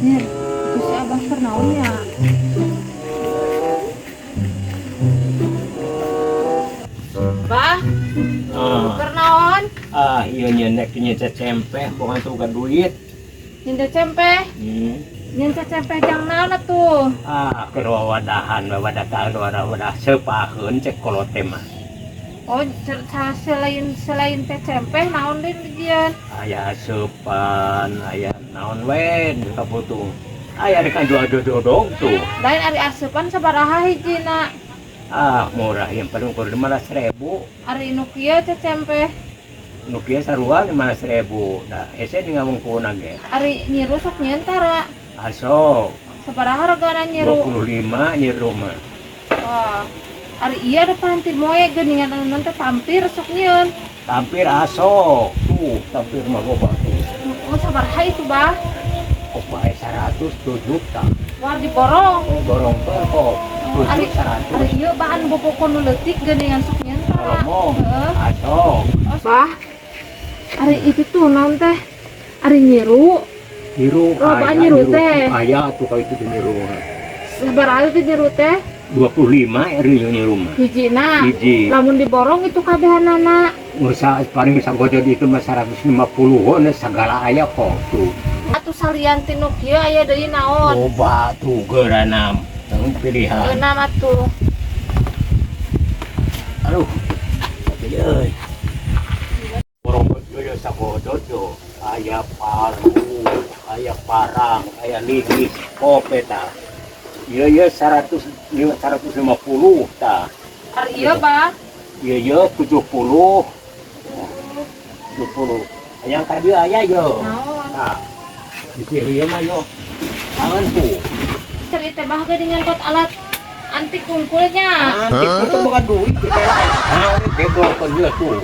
Nir, itu si Abah keur naon ya? Bah, Ah, keur naon? Ah iya nyenek nya cecempeh, bukan tuh bukan duit. Nyen cecempeh. Nyen cecempeh jang naon atuh? Ah, keur wawadahan, wawadah wadah wadah sepaheun cek kolot teh mah. Oh, selain selain cecempeh naon deui dijieun? Aya seupan, aya naon we kabutuh. Aya rek jual dodong tuh. Lain ari asupan sabaraha hijina? Ah, murah yang paling kur 15.000. Ari nu kieu cecempeh? Nu kieu sarua 15.000. Nah, hese di ngawungkuna ge. Ari nyiru sok nyieun tara? Asok. Sabaraha regana nyiru? 25 nyiru mah. Wah. Ari iya ada panti moe geuningan anu teh tampir sok nyieun. Tampir asok. Tuh, tampir mah loba tuh. Oh, sabaraha itu, Bah? Kok bae 107 tah. Wah, diborong. Oh, borong kok. Oh, ari Tujuh 100. Ari ieu bahan boboko nu leutik geuningan sok nyieun tara? Ngomong. Heeh. Asok. Bah. Ari itu tuh naon teh? Ari nyiru. Nyiru. Lobaan aya, nyiru teh. Aya tuh kayak itu nyiru. Sabaraha itu nyiru teh? 25 ari nyiru mah. Hijina. Hiji. Lamun diborong itu kabehanana. Ngusa paling sagojo itu mah 150-an segala aya kok tuh. Atuh salian ti nu kieu aya deui naon? Loba tuh geurana pilihan. Geunam atuh. Aduh. Tapi euy. Borong yo sagojo yo. Aya palu, aya parang, aya lihis, kope tah. Ieu ieu 100 150 tah. Ari ieu, Bah? Ieu ieu 70. 70. Yang tadi aya yo. Naon? Tah. Di ieu mah yo. Tangan tuh. Cerita bah geuningan kot alat antik kungkulnya. Antik itu bukan duit kita. Nah, bego kan ieu tuh.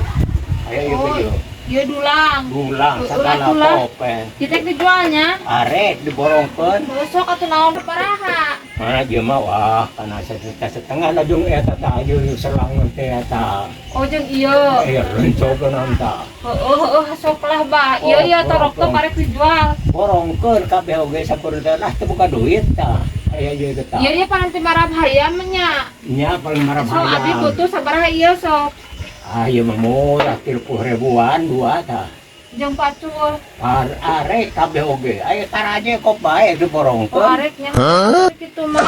Aya ieu Oh, ieu. ieu dulang. Dulang Ulah segala dulang. kope. Kita dijualnya. Arek diborongkeun. Sok atuh naon sabaraha? Mana dia mah wah kana 1,5 juta lah jeung eta tah jeung selang teh eta. Oh, jeung ieu. Eh rencokeun tah. Heeh, heeh, sok lah, Bah. Ieu Oh, ieu torok teh borong. parek dijual. Borongkeun kabeh oge sakur teh lah teu boga duit tah. Aya ieu teh tah. Ieu ieu pananti marab hayam nya. Nya paling marab Sok abi hayam. butuh sabaraha ieu sok? Ah ieu mah murah 30 ribuan dua tah. Jeung pacul. Par arek kabeh oge. Aya taraje kok bae Oh, diborongkeun. areknya. Kitu mah.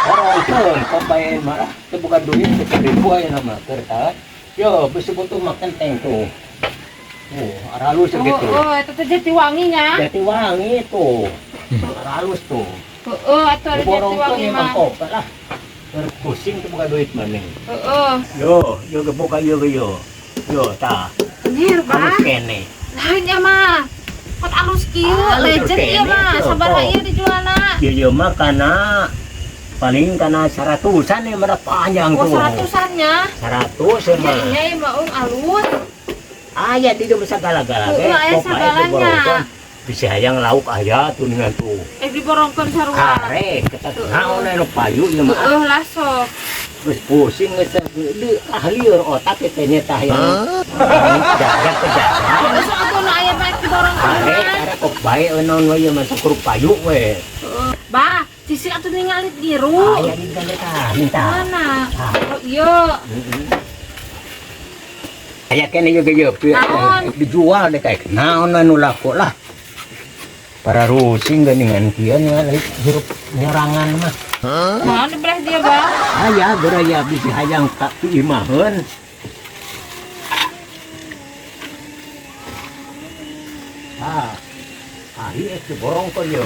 Borongkeun kok bae mah teu boga duit 10.000 aya nama keur tah. Yo bisi butuh mah kenteng tuh. Tuh, aralus Oh, gitu. oh, eta teh jati wanginya. Jati wangi tuh. Aralus tuh. Heeh, atuh ada jati Diborongkeun wangi emang mah. kok lah. Keur pusing tuh boga duit maneh. Heeh. Yo, yo gebuka yo yo. Yo tah. Anjir, Bah. Alus kene. Lain ya mah. Kot alus kieu, Alus legend ieu kene, mah. tuh, Sabaraha kok. ieu dijualna? Yo yo mah kana paling kana 100-an ya mah panjang Oh, tuh. 100-an nya. 100 ya mah. Jadinya ieu mah alus. Aya di dieu sagala-gala ge. Heeh, aya Kok bae sagalanya. diborongkeun. Bisa hayang lauk aya tuh dengan tuh. Eh diborongkeun sarua. Arek kata naon anu payu ieu mah. Heeh lah sok. Terus pusing geus di ah lieur otak teh nya tah yang jaga ke jaga. Heeh, sok atuh nu aya bae diborongkeun Arek mah. arek kok bae naon we ieu mah sakur payu we. Heeh. Bah, sisi atuh ningali nyiru. Aya di gambar tah minta. Mana? Ah. Oh, iya. Aya kene juga ye Naon? dijual deh kayak naon anu laku lah. Para rusing geuningan kieu nya hirup nyorangan mah. Naon di belah dia, Bah? Aya geraya bisi hayang ka piimaheun. Ah. Ah, ieu diborongkeun ye.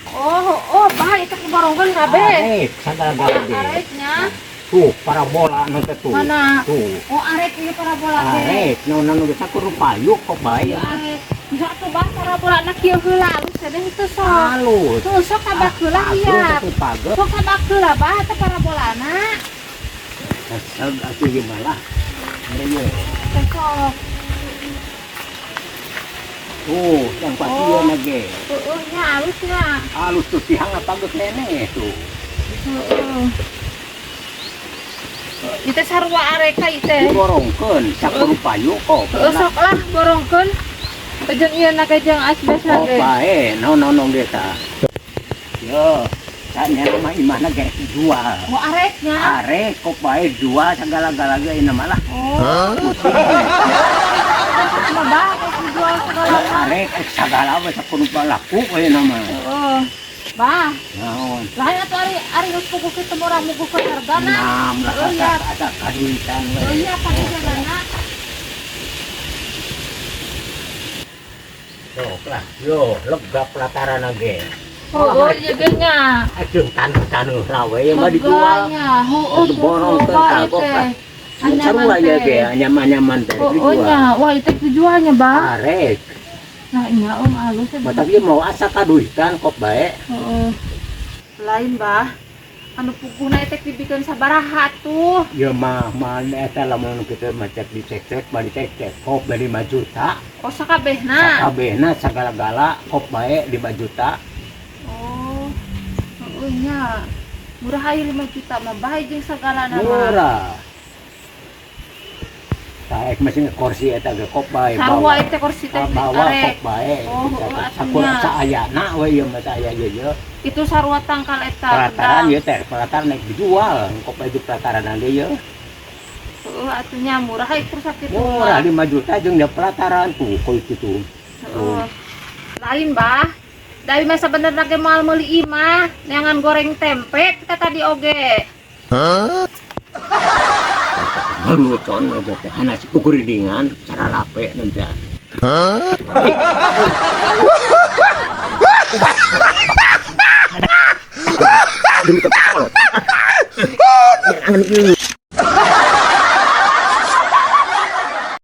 Oh, oh, bah itu diborongkeun kabeh. Arek sagala-gala ge. Areknya. Tuh, parabola nu teh tuh. Mana? Tuh. Oh, arek ieu parabola teh. Arek naon anu geus sakur payu kok bae. Ieu arek. Bisa atuh bah parabola na kieu heula alus teh henteu sok. Halus. Tuh sok kabak heula liat. Tuh page. Sok kabak heula bah eta parabolana. Seseg atuh ieu mah lah. Ieu. Teh sok. Tuh, yang pasti Oh. ieu na ge. Heeh nya alus nya. Halus tuh tihang apa geus nene tuh. Heeh. Ite sarua areka ite. Diborongkeun sakudu payu kok. Heeh, sok lah borongkeun. Jeung ieu na ge jeung asbes Oh, ge. Bae, naon naon ge tah. Yo, saatnya mah imahna ge dijual. Oh, areknya. Arek kok bae jual segala-gala ge ieu mah lah. Oh. Mah bah, kok dijual segala mah. Arek segala we sakudu laku we nama. Heeh. Bah, Naon? lain atuh ari ari geus puguh kitu murah muguh ke hargana. Nam lah Oh, iya. ada kaduitan we. Oh iya, padijanana. Sok lah, yo lega pelataran ge. Oh, iya ge nya. Aduh taneuh-taneuh rawe yang mah dijual. Megahnya. Heeh, Itu borong loba teh ieu kok teh. Sarua ya ge anyaman-anyaman teh Oh, oh dijual. nya, wah itu dijualnya, Bang. Arek, Nah, nya om alus ya. matak ieu mau asa kaduitan kok bae. Heeh. Lain, Bah. Anu puguhna teh dibikeun sabaraha tuh. Ya mah mah eta lamun kitu mah cek dicek-cek mah dicek-cek kok bae 5 juta. Oh, sakabehna. Sakabehna sagala-gala kok bae 5 juta. Oh. Heeh nya. Murah aya 5 juta mah bae jeung sagalana mah. Murah. Taek masih kursi eta ge kok bae Sarua ieu teh kursi teh bawa arek. kok bae. Oh, heeh, Sakur atunya. saayana we ieu mah saaya ieu ye. Itu sarua tangkal eta. Pelataran ieu teh, pelataran naik dijual. Kok bae di pelataran ge ieu. Heeh, atunya murah ieu kursa kitu Murah mah. 5 juta jeung da pelataran tuh koy kitu. Heeh. Lain, Bah. Dari mah sebenarnya ge moal meuli imah, neangan goreng tempe kita tadi oge. Lelucon aja teh anak si kukuridingan cara rape nanti. Demi kolot. Angan ieu.